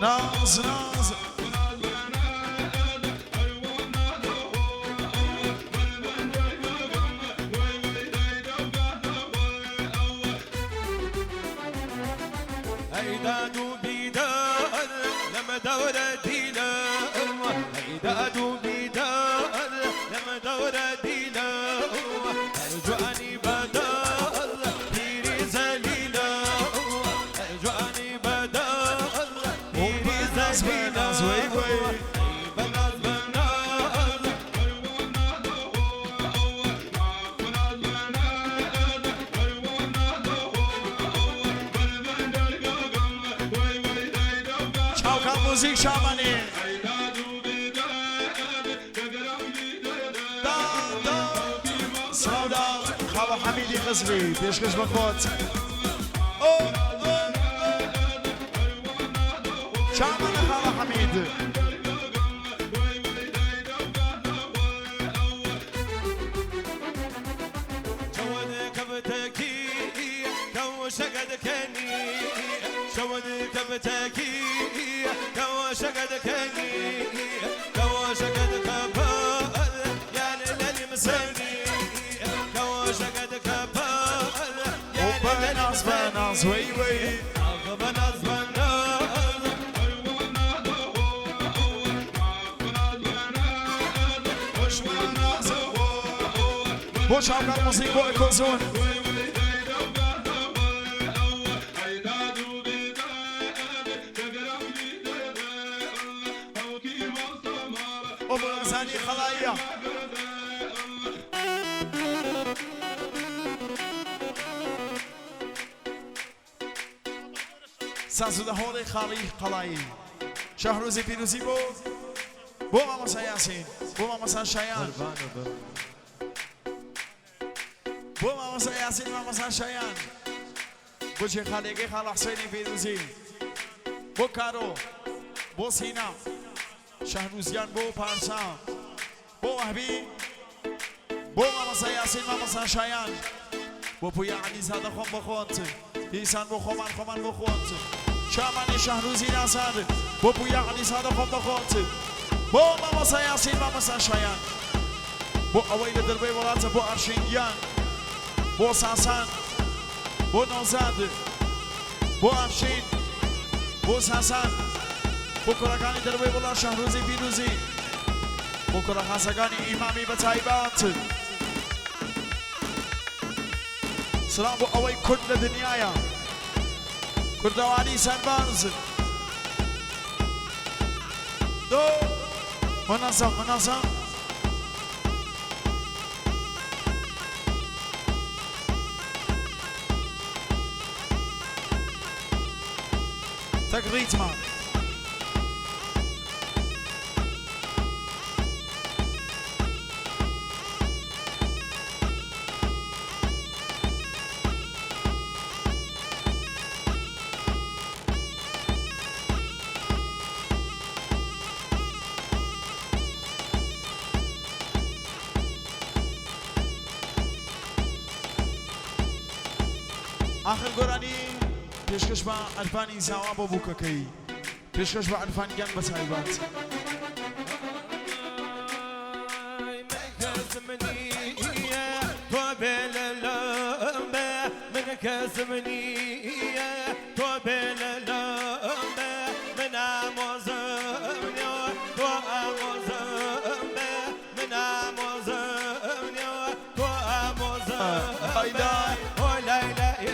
ناز ناز. ئەی داد و بیداد لەم دەورە دیلم، ئەی داد و بیداد لەم دەورە دیلم، هەر جوانی بەدەر پیری زەلیلم، هەر جوانی بەدەر پیری بەناز بەناز وەی زەلیلم، وەی. ئەی بەناز بەناز. چاوکان موزیک شامانی دا دا. سڵاو لە خاڵە حەمیدی خزری، پێشکەش بە خۆت. ئۆ ئۆ ئۆ. چامانە خاڵە حەمید. شەوەد کەفتەکی کەوشەکە دەکەنی، شەوەد کەفتەکی کەوشەکە دەکەنی، کەوشەکە دەکەپەر یان لەلی مسەنی، کەوشەکە دەکەپەر ئۆ یان لەلی بەناز بەناز مسەنی. وەی وەی. ئاخ بەناز بەناز. بۆ چاوکان موزیک بۆ ئەکۆزۆن. ئۆ بۆ زانی خەڵاییە. سازودە هۆڵی خاڵی قەڵایی. شەهروزی پیروزی بۆ بۆ مامۆستا یاسین، بۆ مامۆستا شایان، بۆ مامۆستا یاسین، مامۆستا شایان، بۆ جێخالێگەی خاڵە حسێنی پیروزی، بۆ کارۆ، بۆ سینا شەهروزیان، بۆ پارسا، بۆ وەهبی، بۆ مامۆستا یاسین، مامۆستا شایان، بۆ پویا عەلیزادە خۆم بۆ خۆت، دیسان بۆ خۆمان خۆمان بۆ خۆت. چامانی شەهروزی نازار بۆ پویا عەلیزادە خۆم بۆ خۆت، بۆ مامۆستا یاسین، مامۆستا شایان، بۆ ئەوەی لە دەربەی وڵاتە، بۆ ئەرشینگیان، بۆ ساسان، بۆ نەوزاد، بۆ ئەفشین، بۆ ساسان، بۆ کوڕەکانی دەرەوەی وڵات شەهروزی پیروزی، بۆ کوڕە خاسەکانی ئیمامی بە تایبەت. سڵاو بۆ ئەوەی کورد لە دنیایە، کوردەواری سەربەرز. دۆ منەزەم منەزەم. تەک ڕیتمە. ئاخر گۆرانی پێشکەش بە عرفانی زاوا بۆ بووکەکەی، پێشکەش بە عرفان گیان بە تایبەت. من کەسم نییە تۆ بێ لەلام بێ، من ئامۆزم نیوە تۆ ئامۆزم بێ، من ئامۆزم نیوە تۆ ئامۆزم بێ. ئۆ لای لای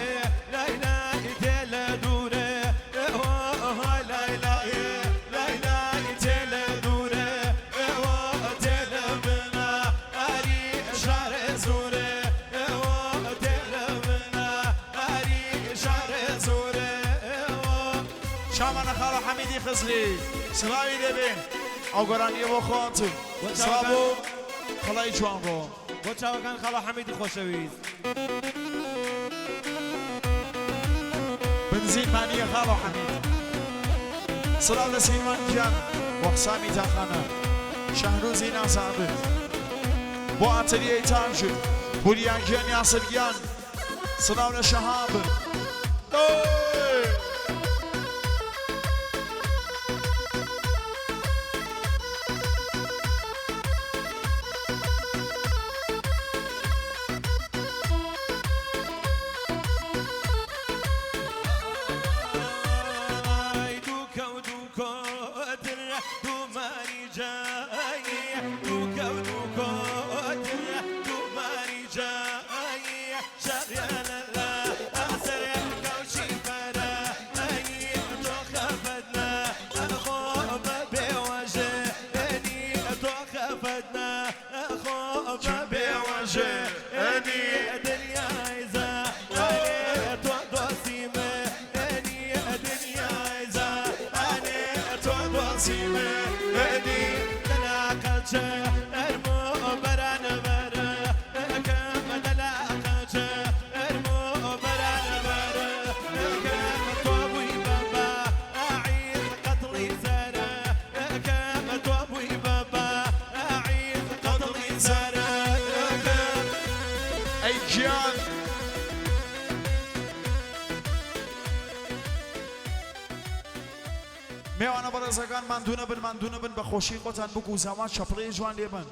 لای لای تێ لە دوورێ، ئۆ لای لای لای لای تێ لە دوورێ، ئۆ تێ لە منا ئاری شارێ زورێ، ئۆ تێ لە منا ئاری شارێ زورێ. چامانە خاڵە حەمیدی خزری، سڵاوی لێبێ. ئەو گۆرانیە بۆ خۆت، سڵاو بۆ خەڵای جوانڕۆ. بۆ چاوەکان خاڵە حەمیدی خۆشەویست. بنزینمانیە خاڵە حەمید. سڵاو لە سەیوان گیان بۆ حسامی تاقانە، شەهروزی نازاد، بۆ ئاتەلیەی تاج، پوریا گیان، یاسر گیان، سڵاو لە شەهاب. ئۆی! مێوانە بەڕێزەکان ماندوو نەبن ماندوو نەبن بە خۆشی خۆتان بوک و زاوا چەپڵەی جوان لێبەن.